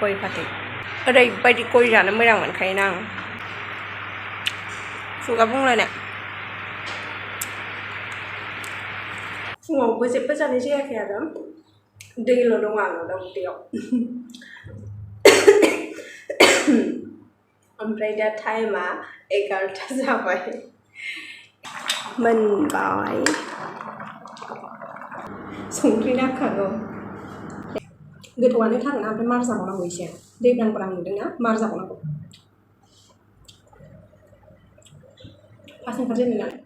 गय फाथै ओरैबायदि गय जानो मोजां मोनखायोना आं खुगा बुंलायनाय फुङावबो जेबो जानाय जायाखै आरो दैल' दं आंनाव दा उदैयाव ओमफ्राय दा टाइमा 11टा जाबाय मोनबाय संख्रि नांखागौ गोथावानो थारना ओमफ्राय मार जाबावनांगौ एसे दै ब्रां नुदोंना मार जाबावनांगौ फास ओंखारजेननो नालाय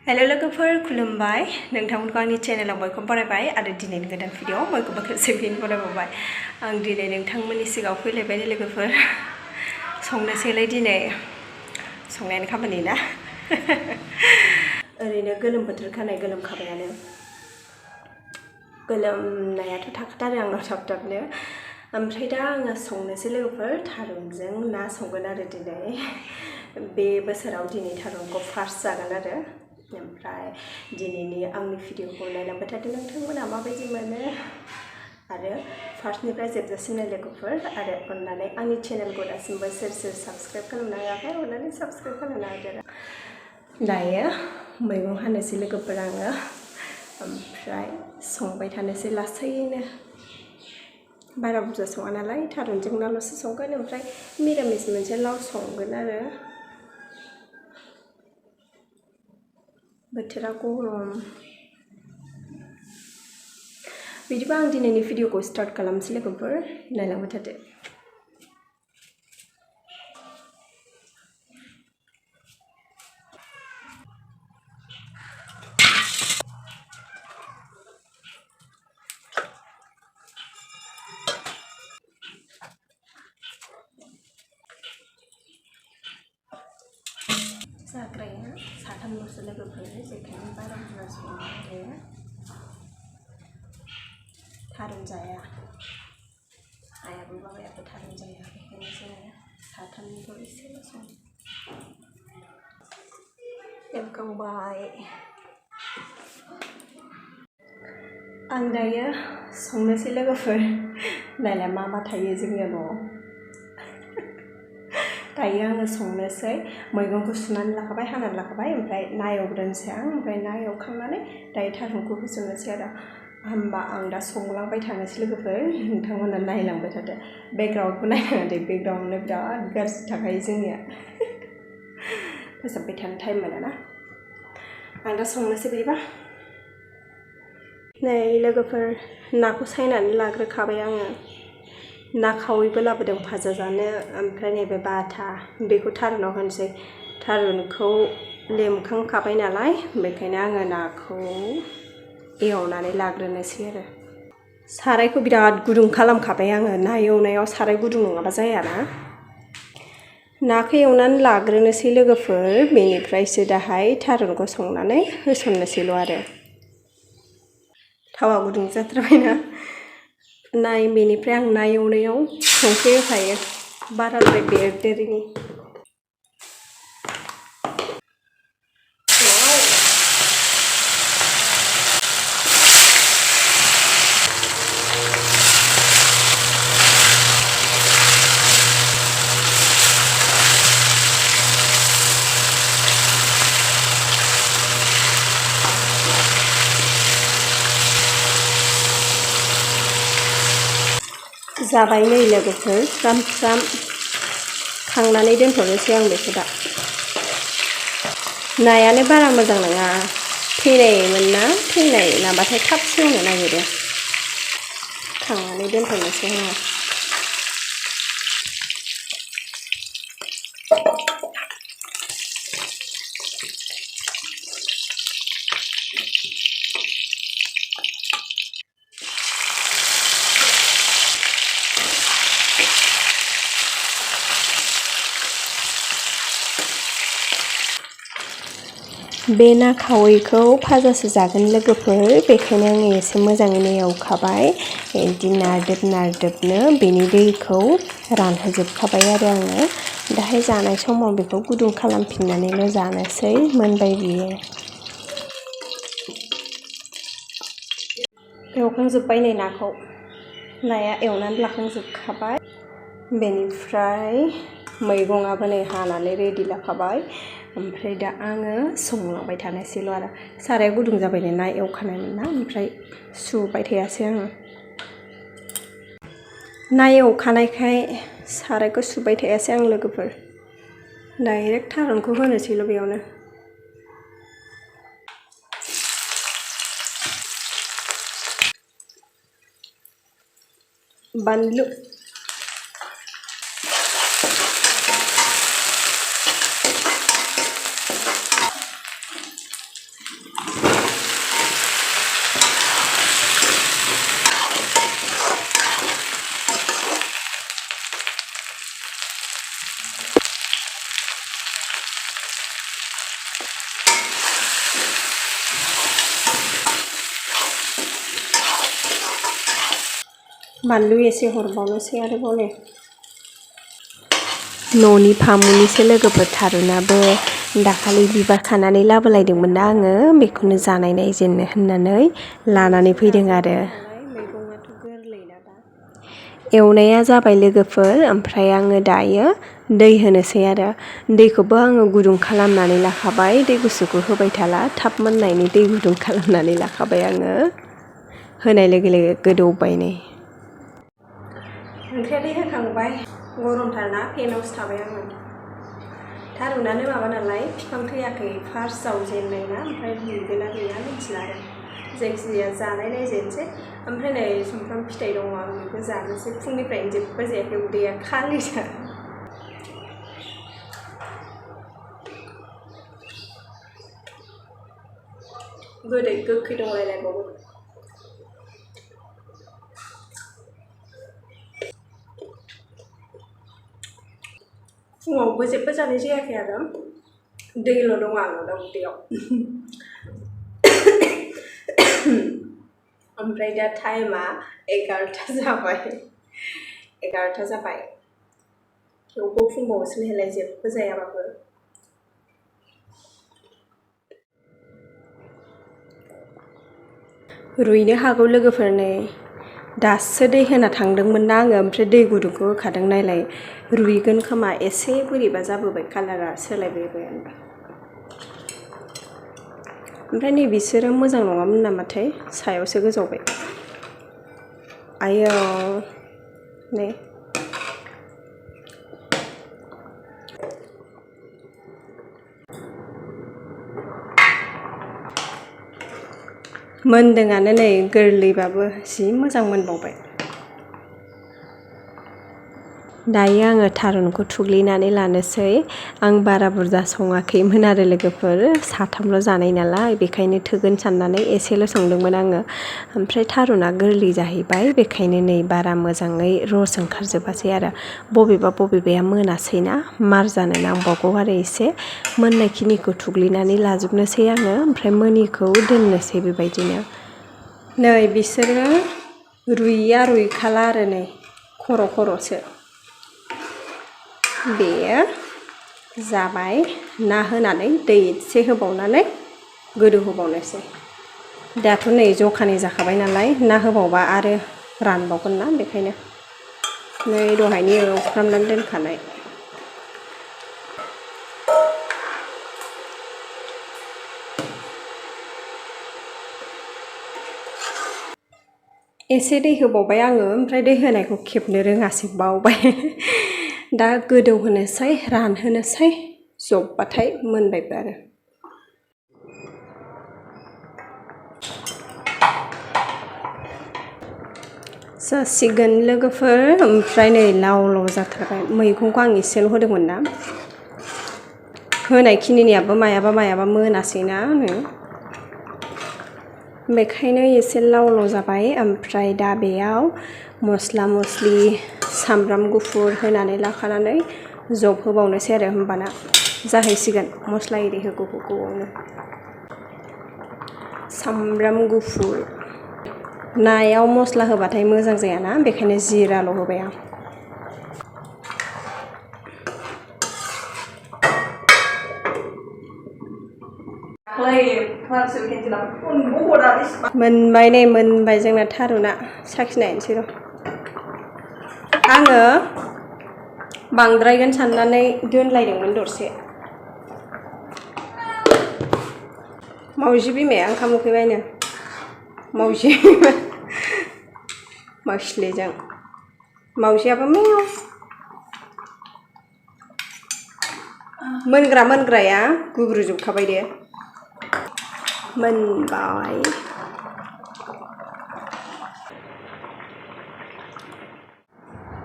हेलो लोगोफोर खुलुमबाय नोंथांमोनखौ आंनि चेनेलाव बयखौबो बरायबाय आरो दिनैनि गोदान भिडिअ बयखौबो खेबसे फिन बरायबावबाय आं दिनै नोंथांमोननि सिगाङाव फैलायबाय लोगोफोर संनोसैलाय दिनै संनायनि खामानि ना ओरैनो गोलोम बोथोरखानाय गोलोमखाबायानो गोलोमनायाथ' थाखाथारो आंनाव थाब थाबनो ओमफ्राय दा आङो संनोसै लोगोफोर थारुनजों ना संगोन आरो दिनै बे बोसोराव दिनै थारुनखौ फार्स्ट जागोन आरो ओमफ्राय दिनैनि आंनि भिडिअखौ नायलांबाय थादो नोंथांमोना माबायदि मोनो आरो फार्स्टनिफ्राय जोबजासिम नाय लोगोफोर आरो अननानै आंनि चेनेलखौ दासिमबो सोर साबस्क्राइब खालामनो हायाखै अननानै साबस्क्राइब खालामनो हादो दायो मैगं हानोसै लोगोफोर आङो ओमफ्राय संबाय थानोसै लासैनो बारा बुरजा सङा नालाय थारुनजों नाल'सो संगोन ओमफ्राय मिरामिस मोनसे लाव संगोन आरो बोथोरा गरम बिदिबा आं दिनैनि भिडिअखौ स्टार्ट खालामसै लोगोफोर नायलांबाय थादो जाग्राया साथामल'सो लोगोफोर जेखायनो बारा बुरजा सङा आरो थारुन जाया आइयाबो बाबायाबो थारुन जाया बेखायनो जोङो साथामनिखौ एसेल' सङो एवखांबाय आं दायो संनोसै लोगोफोर नायलाय मा मा थायो जोंनि न'आव दायो आङो संनोसै मैगंखौ सुनानै लाखाबाय हानानै लाखाबाय ओमफ्राय ना एवग्रोनोसै आं ओमफ्राय ना एवखांनानै दायो थारुनखौ होसननोसै आरो होमबा आं दा संलांबाय थानोसै लोगोफोर नोंथांमोना नायलांबाय थादो बेकग्राउन्डखौ नायनाङा दे बेकग्राउन्डनो बिराद गाज्रि थाखायो जोंनिया फोसाबबाय थानो टाइम मोना आं दा संनोसै बिदिबा नै लोगोफोर नाखौ सायनानै लाग्रोखाबाय आङो ना खावैबो लाबोदों भाजा जानो ओमफ्राय नैबे बाथा बेखौ थारुनाव होनोसै थारुनखौ लेमखांखाबाय नालाय बेखायनो आङो नाखौ एवनानै लाग्रोनोसै आरो सारायखौ बिराद गुदुं खालामखाबाय आङो ना एवनायाव साराय गुदुं नङाबा जायाना नाखौ एवनानै लाग्रोनोसै लोगोफोर बेनिफ्रायसो दाहाय थारुनखौ संनानै होसननोसैल' आरो थावा गुदुं जाथारबायना नाय बेनिफ्राय आं ना एवनायाव संख्रि होखायो बाराद्राय बेरदेरिनि जाबाय नै लोगोफोर फ्राम फ्राम खांनानै दोनथ'नोसै आं बेखौ दा नायानो बारा मोजां नङा थैनायमोन ना थैनाय नाबाथाय थाब सेवनो नागिरो खांनानै दोनथ'नोसै आङो बे ना खावैखौ भाजासो जागोन लोगोफोर बेखायनो आङो एसे मोजाङैनो एवखाबाय बिदि नारदोबनो बेनि दैखौ रानहोजोबखाबाय आरो आङो दाहाय जानाय समाव बेखौ गुदुं खालामफिननानैल' जानोसै मोनबाय बियो एवखांजोब्बाय नै नाखौ नाया एवनानै लाखांजोबखाबाय बेनिफ्राय मैगङाबो नै हानानै रेडि लाखाबाय ओमफ्राय दा आङो संलांबाय थानोसैल' आरो साराया गुदुं जाबाय नै ना एवखानायमोन ना ओमफ्राय सुबाय थायासै आङो ना एवखानायखाय सारायखौ सुबाय थायासै आं लोगोफोर डाइरेक्ट थारुनखौ होनोसैल' बेयावनो बानलु बानलु एसे हरबावनोसै आरोबाव नै न'नि फामुनिसो लोगोफोर थारुनाबो दाखालि बिबार खानानै लाबोलायदोंमोन ना आङो बेखौनो जानाय नायजेननो होननानै लानानै फैदों आरो मैगङाथ' गोरलैना दा एवनाया जाबाय लोगोफोर ओमफ्राय आङो दायो दै होनोसै आरो दैखौबो आङो गुदुं खालामनानै लाखाबाय दै गुसुखौ होबाय थाला थाब मोननायनि दै गुदुं खालामनानै लाखाबाय आङो होनाय लोगो लोगो गोदौबाय नै ओंख्रिया दै होखांबाय गरमथारना फेनावसो थाबाय आङो थारुनानो माबा नालाय बिफां थैयाखै फार्स्ट जावजेननाय ना ओमफ्राय रुइगोना गैया मिथिला आरो जायखिजाया जानाय नायजेनसै ओमफ्राय नै सुमफ्राम फिथाइ दङ आं बेखौ जानोसै फुंनिफ्रायनो जेबो जायाखै उदैया खालिसो गोदै गोखै दंलायलायबावो फुङावबो जेबो जानाय जायाखै आरो दैल' दं आंनाव दा उदैयाव ओमफ्राय दा टाइमा 11टा जाबाय थेवबो फुङावसो नालाय जेबो जायाबाबो रुइनो हागौ लोगोफोर नै दासो दै होना थांदोंमोन ना आङो ओमफ्राय दै गुदुंखौ होखादों नायलाय रुइगोन खोमा एसे बोरैबा जाबोबाय कालारा सोलायबोबाय ओमफ्राय नै बिसोरो मोजां नङामोन नामाथाय सायावसो गोजावबाय आयौ नै मोनदोंआनो नै गोरलैबाबो जि मोजां मोनबावबाय दायो आङो थारुनखौ थुग्लिनानै लानोसै आं बारा बुरजा सङाखैमोन आरो लोगोफोर साथामल' जानाय नालाय बेखायनो थोगोन साननानै एसेल' संदोंमोन आङो ओमफ्राय थारुना गोरलै जाहैबाय बेखायनो नै बारा मोजाङै रस ओंखारजोबासै आरो बबेबाया मोनासैना मार जानो नांबावगौ आरो एसे मोननायखिनिखौ थुग्लिनानै लाजोबनोसै आङो ओमफ्राय मोनिखौ दोननोसै बेबायदिनो नै बिसोरो रुइया रुइखाला आरो नै खर'सो बेयो जाबाय ना होनानै दै एसे होबावनानै गोदौ होबावनोसै दाथ' नै जखानि जाखाबाय नालाय ना होबावबा आरो रानबावगोन ना बेखायनो नै दहायनि एवफ्रामनानै दोनखानाय एसे दै होबावबाय आङो ओमफ्राय दै होनायखौ खेबनो रोङासै बावबाय दा गोदौ होनोसै रानहोनोसै जबबाथाय मोनबायबो आरो जासिगोन लोगोफोर ओमफ्राय नै लाव जाथारबाय मैगंखौ आं एसेल' होदोंमोन ना होनायखिनियाबो मायाबा मोनासैना नै बेखायनो एसे लाव जाबाय ओमफ्राय दा बेयाव मस्ला मस्लि सामब्राम गुफुर होनानै लाखानानै जब होबावनोसै आरो होमबाना जाहैसिगोन मस्ला एरि होगौआवनो सामब्राम गुफुर नायाव मस्ला होबाथाय मोजां जायाना बेखायनो जिराल' होबाय आं मोनबाय नै मोनबाय जोंना थारुना साखिनायनोसै र' आङो बांद्रायगोन साननानै दोनलायदोंमोन दरसे मावजि बिमाया ओंखाम उखैबायनो मावजि मावस्लिजों मावजियाबो मेव मोनग्राया गुब्रुजोबखाबाय दे मोनबाय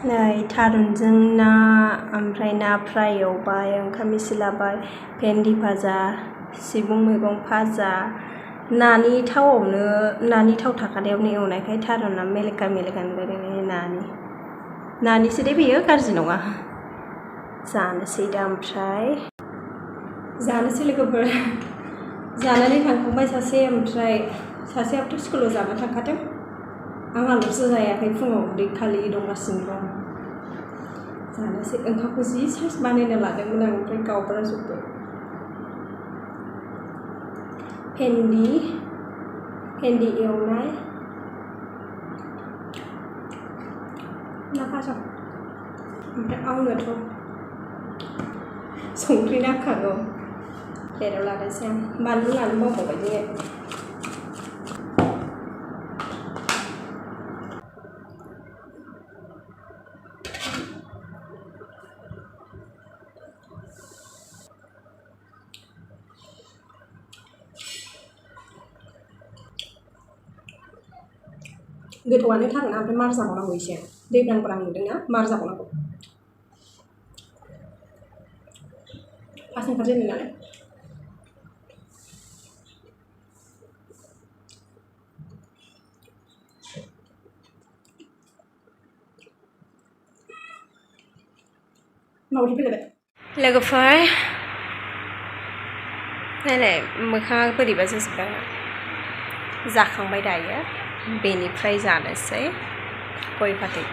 नै थारुनजों ना ओमफ्राय ना फ्राय एवबाय ओंखाम एसे लाबाय भेन्दि भाजा सिबुं मैगं भाजा नानि थाव थाखानायावनो एवनायखाय थारुना मेलेका नुबाय नानिसो दे बेयो गाज्रि नङा जानोसै दा ओमफ्राय जानोसै लोगोफोर जानानै थांखांबाय सासे ओमफ्राय सासेयाबोथ' स्कुलाव जानो थांखादों आंहाल'सो जायाखै फुङाव उदै खालि दंगासिनो दं जानोसै ओंखामखौ जि साइज बानायना लादोंमोन आं ओमफ्राय गावब्राजोब्बाय भेन्दि एवनाय ना भाजा ओमफ्राय आंनोथ' संख्रि नांखागौ प्लेटाव लानोसै आं बानलु लानो बावबावबाय दिनै गोथावआनो थारुना ओमफ्राय मार जाबावनांगौ एसे दै ब्रां नुदोंना मार जाबावनांगौ फास ओंखारजेनो नालाय मावजि फैलायबाय लोगोफोर नायलाय मोखाङा बोरैबा जाजोब्बाय जाखांबाय दायो बेनिफ्राय जानोसै गय फाथै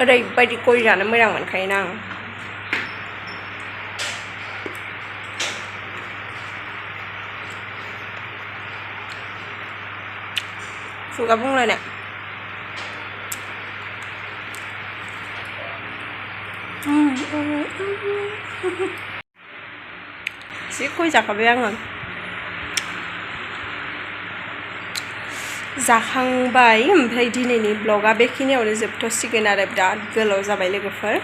ओरैबायदि गय जानो मोजां मोनखायोना आं खुगा बुंलायनाय जि गय जाखाबाय आङो जाखांबाय ओमफ्राय दिनैनि ब्लगा बेखिनियावनो जोबथ'सिगोन आरो बिराद गोलाव जाबाय लोगोफोर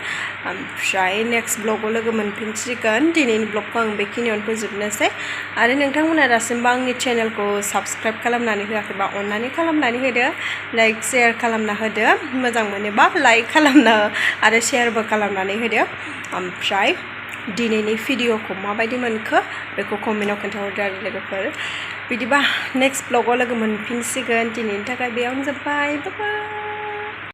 ओमफ्राय नेक्स्ट ब्लगाव लोगो मोनफिनसिगोन दिनैनि ब्लगखौ आं बेखिनियावनो फोजोबनोसै आरो नोंथांमोना दासिमबो आंनि चेनेलखौ साबस्क्राइब खालामनानै होआखैबा अननानै खालामनानै होदो लाइक शेयार खालामना होदो मोजां मोनोबा लाइक खालामना आरो शेयारबो खालामनानै होदो ओमफ्राय दिनैनि भिडिअखौ माबायदि मोनखो बेखौ कमेन्टआव खोन्थाहरदो आरो लोगोफोर बिदिबा नेक्स्ट ब्लगाव लोगो मोनफिनसिगोन दिनैनि थाखाय बेयावनो जोब्बाय बाय बाय